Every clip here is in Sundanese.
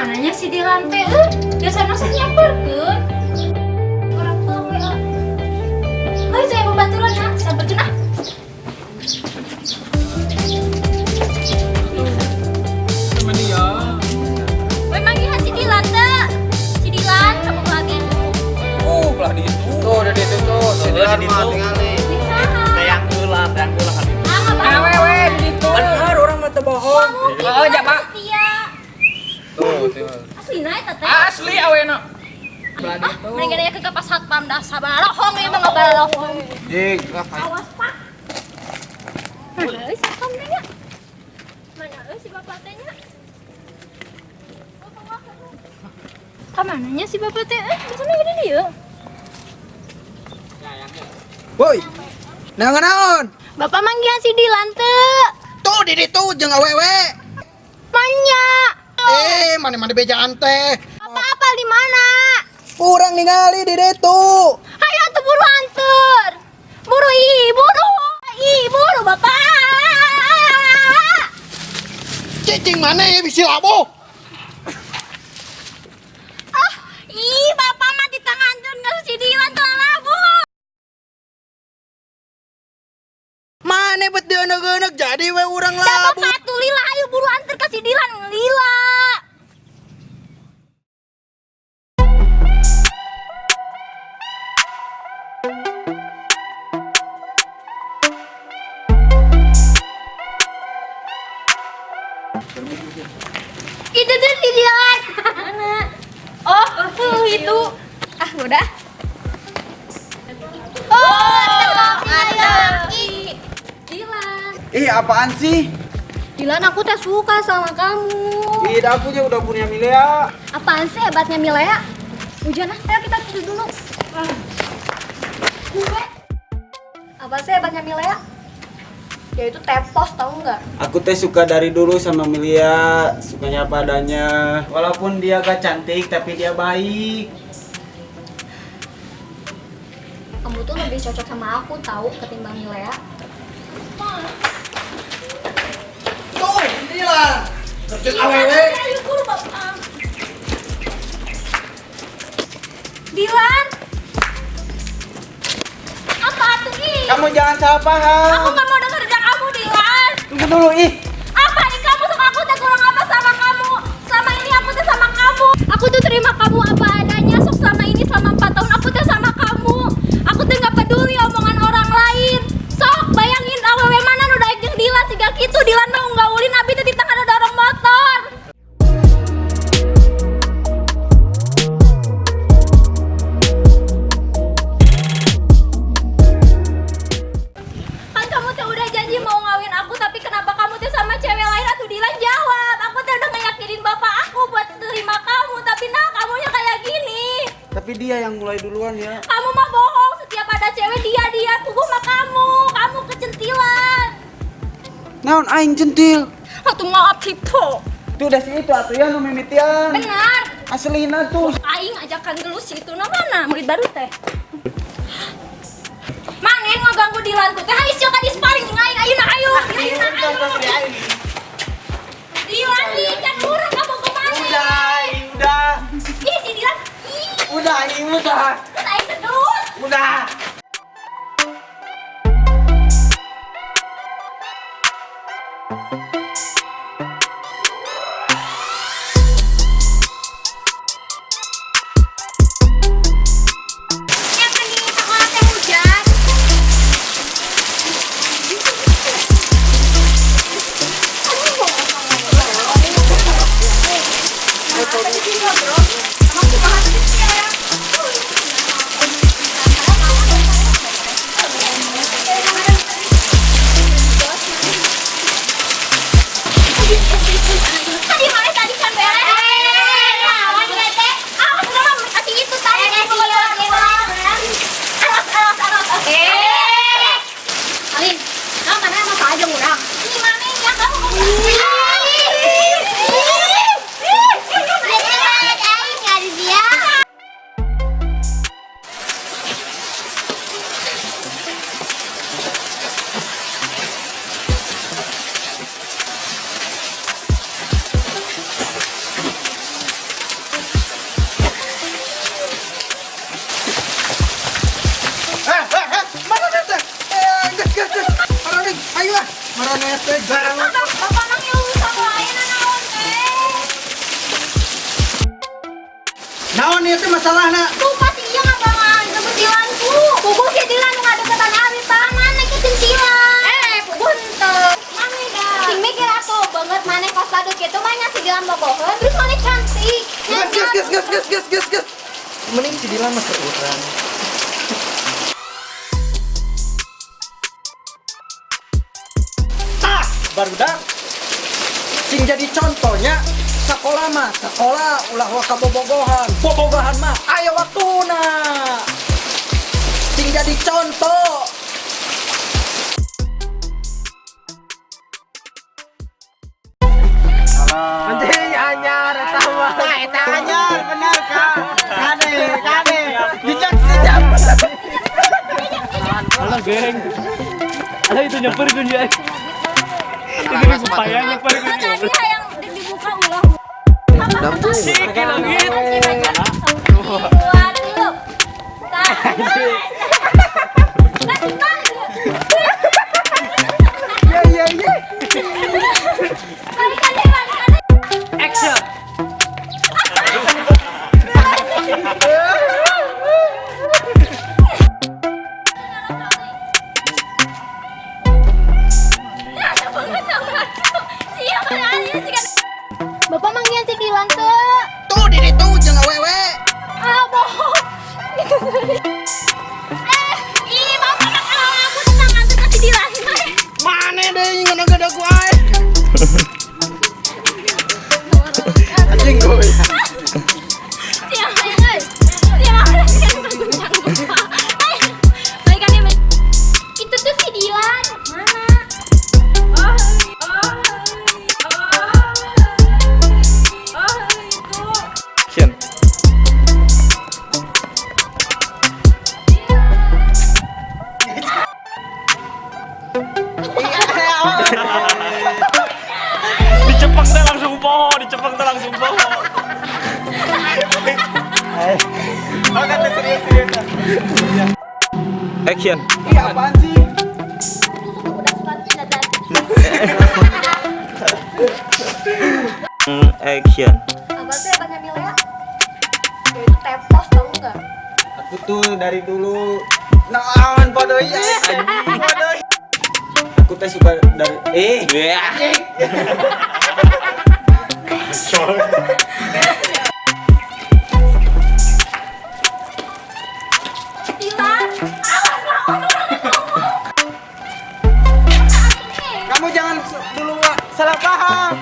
Kamananya si Dilan teh? Biasana sok nyamperkeun. Urang pulang we ah. Ayo saya babaturan ah, samperkeun ah. Sama dia. We manggihan si Dilan teh. Si Dilan kamu lagi. Oh, belah di itu. Tuh, udah di itu tuh. Si Tuh, Dilan di mah itu. tinggali. Jeung saha? Tayang heula, tayang heula kan itu. Ah, ngabawa. Awewe di ditu. Bener, orang mah teu bohong. Mungkin Oh, Dilan ja, Pak. setia. Tuh, tuh. Aslina eta teh. Asli awena. Belah di Ah, itu. mendingan aya ke pas satpam dah sabarohong ieu mah ngabarohong. Jing, lah. Awas, Pak. Mana euy satpam teh nya? Mana euy si bapak teh nya? Kamananya si bapak teh? Biasanya gede dia. Woi, nah naon? Bapak manggihan si Dilan teu. Tuh di ditu jeung awewe. Manya. Eh, mana-mana bejaan teh. Bapak apal di mana? Kurang ningali di ditu. Hayo atuh buru anter. Buru ih, buru. Ih, buru bapak. Cicing mana ya bisi labuh? Ah, ih bapak mah di tangan tuh si Dilan tuh labuh. Mana bet deuneuk-euneuk jadi we urang Dah labuh. bapak atuh lila, ayo buru anter ke si Dilan lila. Itu tuh si Dilan. Mana? Oh, tuh itu. Ah, udah. Oh, ayo. Dilan. Ih, apaan sih? Dilan, aku tak suka sama kamu. Ih, aku juga udah punya Milea. Apaan sih hebatnya Milea? Hujan ah, ayo kita tidur dulu. Gue. Apa sih hebatnya Milea? Dia itu tepos tau nggak? Aku teh suka dari dulu sama Milea, sukanya apa adanya. Walaupun dia gak cantik, tapi dia baik. Kamu tuh lebih cocok sama aku tahu ketimbang Milea. Tuh, Dilan. Kerja awewe. Ayo buru bapak. Dilan. Apa tuh ih? Kamu jangan salah paham. Aku nggak mau denger kamu Dilan. Tunggu dulu, ih. Apa nih kamu sama aku teh kurang apa sama kamu? Selama ini aku tuh sama kamu. Aku tuh terima kamu apa adanya. Sok selama ini selama 4 tahun aku tuh sama kamu. Aku tuh nggak peduli omongan orang lain. Sok bayangin awewe mana nu daek jeung Dilan siga kitu Dilan mah nggaulin abi teh di tangan dorong motor. Kan kamu tuh udah janji mau ngawin aku, tapi kenapa kamu tuh sama cewek lain atau Dilan jawab? Aku tuh udah ngeyakinin bapak aku buat terima kamu, tapi nah kamunya kayak gini. Tapi dia yang mulai duluan ya. Kamu mah bohong, setiap ada cewek dia dia puguh mah kamu, kamu kecentilan. Naon aing centil. Atuh maaf tipe. Itu udah sih itu atuh ya nu mimitian. Benar. Aslina tuh. Aing ajakan gelus itu nah mana murid baru teh. Mana yang ngeganggu Dilan tuh teh? Hayu sia ka di sparring jeung aing, ayeuna ayo. Ayeuna ayo. Dilan ih, can murah kamu kemana? Udah, udah. Ih, si Dilan. Ih, Udah, ih, udah. terus aing sedut. Udah. Yang kan di sekolah teh hujan. teh jarang. Bapak nang urusan lain naon teh. Naon ieu teh masalahna? Tuh pasti iya ngabangan sebut Dilan ku. Puguh si Dilan nu ngadeukeutan Abi tah maneh kecentilan. Eh, puguh henteu. Maneh da. Sing mikir atuh banget maneh pas badut kitu mah nya si Dilan bogoheun terus maneh cantik. Gas gas gas gas gas gas gas gas. Mending si Dilan mah ke urang. Tah, barudak. Sing jadi contohnya sekolah mah sekolah ulah waka bobogohan, bobogohan mah aya waktuna. Sing jadi contoh. Anjing anyar eta mah. Nah, eta anyar bener Kak. Kade, kade. Dijak, dijak. Alah geng. Alah itu nyamper gue dia. Itu supaya nyamper gue. Tadi hayang dibuka ulah. Sik langit. Dua, tilu. Tah. Ye ye ye. Balikan deh, balikan deh. Action. Bapak manggian si Dilan tuh. Tuh di ditu jeung awewe. Ah, bohong. Eh, ih, bapak mah kalau aku tentang nganter ke si Dilan. Mane deui ngeunah ku aing. Anjing gue. Siapa yang euy? Siapa yang kan bapak. Balikan deh. Itu tuh si Dilan. Mana? Oh, oh, oh, oh, itu. Action. Dicepeng teh langsung poho, dicepeng teh langsung poho. Oh, kata serius serius. Action. Ih, apaan sih? Udah sepatu dadan. Action. Apa sih hebatnya Milea? Ya itu tepos tau nggak? Aku tuh dari dulu naon podo ieu. Podo. Aku teh suka dari Dilan, awas naon orang ngomong. Kamu jangan dulu Wak. Salah paham.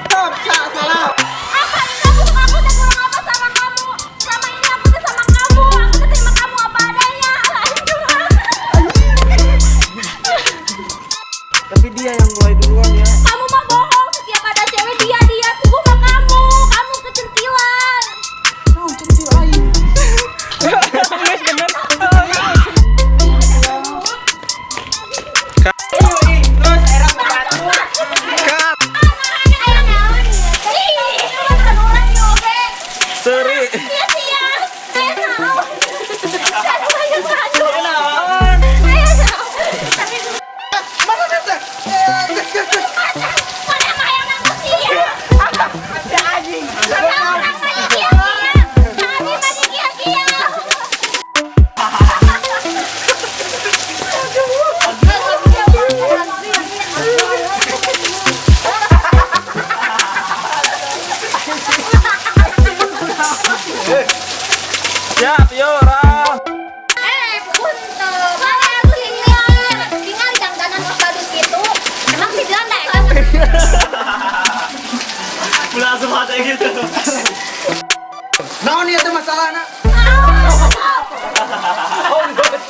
Stop, salah. Apa kamu? Aku teh kurang apa sama kamu? Selama ini aku teh sama kamu. Aku teh terima kamu apa adanya. Tapi dia yang mulai duluan ya. Kamu mah bohong. Setiap ada cewek dia dia puguh mah kamu. Kamu kecentilan. Naon centil aing. Terus era batu. Kap. Ayo naon? Ih, itu mah bukan orang yoge. Seri. Sia-sia. Ayo naon? Aduh, ayo aduh. Naon? Ayo naon? Tapi Mana teh? Eh, gas gas gas. mana mah yang aku sia? Ada anjing. Orang mah kia-kia. Kami masih kia-kia. Siap, yo, Ra. Eh, punten. Mana aku tinggal. Tinggal di dangdanan pas badut gitu. Emang si Dilan dah. Ulah langsung aja gitu. Naon ieu teh masalahna? Oh, enggak.